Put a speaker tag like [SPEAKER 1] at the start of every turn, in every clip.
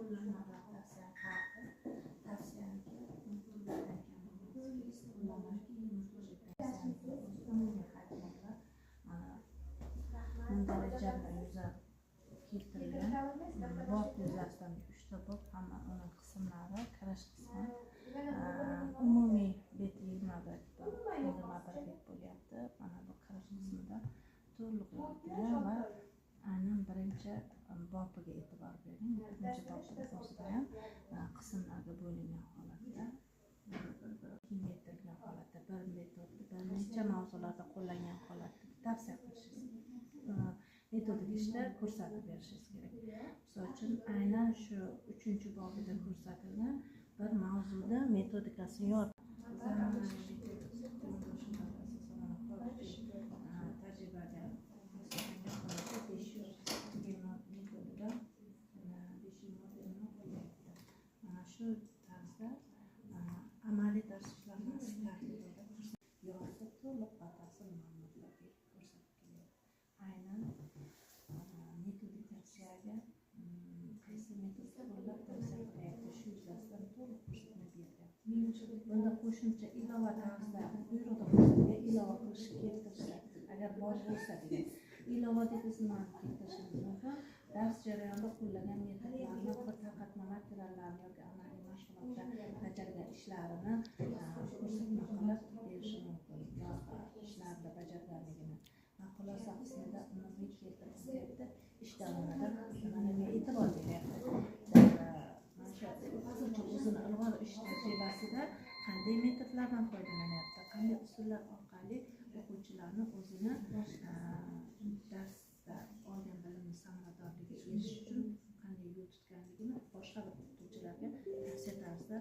[SPEAKER 1] Qo'llanmalar tavsiya farqi. Tavsiyaniki qo'llanmaniki umumiy hajmlar, mana mundarajada yuza keltirilgan bob yuzasidan uchta bob, hamma uni qismlari, kirish qismi, umumiy bet 21, 21 bet bo'lyapti. Mana bu kirish qismida to'liq yoritilgan va aynan birinchi bobiga e'tibor bering. Birinchi bobini o'zida ham qismlarga bo'lingan holatda, bir kengaytirilgan holatda, bir metodni bir necha mavzularda qo'llangan holatda tavsiya qilishingiz, metodik ishda ko'rsatib berishingiz kerak. Misol uchun, aynan shu uchinchi bobida ko'rsatilgan bir mavzuda metodikasini zamonaviy yondashuvlarga asosan xorijiy tajribaga asoslangan holatda 5 yil metodida, 5 yil modelini qo'llayapti. Mana shu tarzda amaliy dars ishlanmasi tarkibida yozib, to'liq batafsil ma'lumotlar berib ko'rsatib kelyapti. Aynan metodik tavsiyaga qaysi metodni qo'llab tavsiya qilyapti, shu yuzasidan to'liq ko'rsatma berilyapti. Bunda qo'shimcha ilova tarzda buyruqda ko'rsatilgan ilova qilish keltirishda agar bor bo'lsa degan ilova deb biz nimani keltirishimiz mumkin? Dars jarayonida qo'llagan metodlarni, bir tarqatma materiallarni yoki amaliy mashg'ulotda bajargan ishlarini ko'rsatma qilib berishi mumkin, loyiha ishlarida bajarganligini va xulosa qismida umumiy keltirib o'tyapti, ish davomida nimalarga e'tibor beryapti. Mana shu o'qituvchi o'zini ilg'or ish tajribasida qanday metodlardan foydalanyapti, qanday usullar orqali o'quvchilarni o'zini darsda olgan bilimni samaradorligiga erishish uchun qanday yo'l tutganligini boshqa bir o'qituvchilarga tavsiya tarzida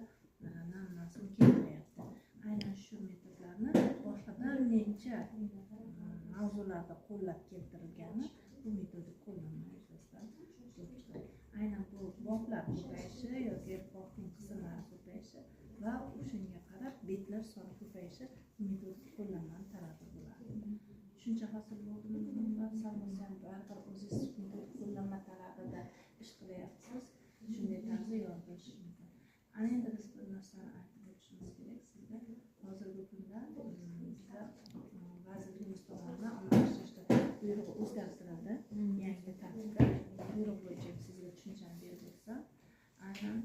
[SPEAKER 1] namunasini keltiryapti. Aynan shu metodlarni boshqa bir necha mavzularda qo'llab keltirilgani bu metodik qo'llanma yuzasidan kelib chiqadi. Aynan bu boblar ko'payishi yoki bobning qismlari ko'payishi va o'shanga qarab betlar soni ko'payishi metodik qo'llanmani talabi bo'ladi. Tushuncha hosil bo'ldimi? Sal bo'lsa ham baribir o'zingiz metodik qo'llanma talabida ish qilyapsiz, shunday tarzda yoritilishi mumkin. Ana endi biz bir narsani aytib o'tishimiz kerak sizga. Hozirgi kunda bizda vazirligimiz tomonidan ommalashtirish buyrug'i o'zgartirildi yangi tartibda. Buyruq bo'yicha sizga tushunchani berib o'tsam, aynan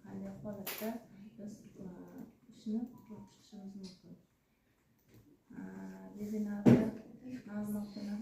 [SPEAKER 1] qanday holatda biz ishni ko'rib chiqishimiz mumkin. Vebinarda ma'lumotni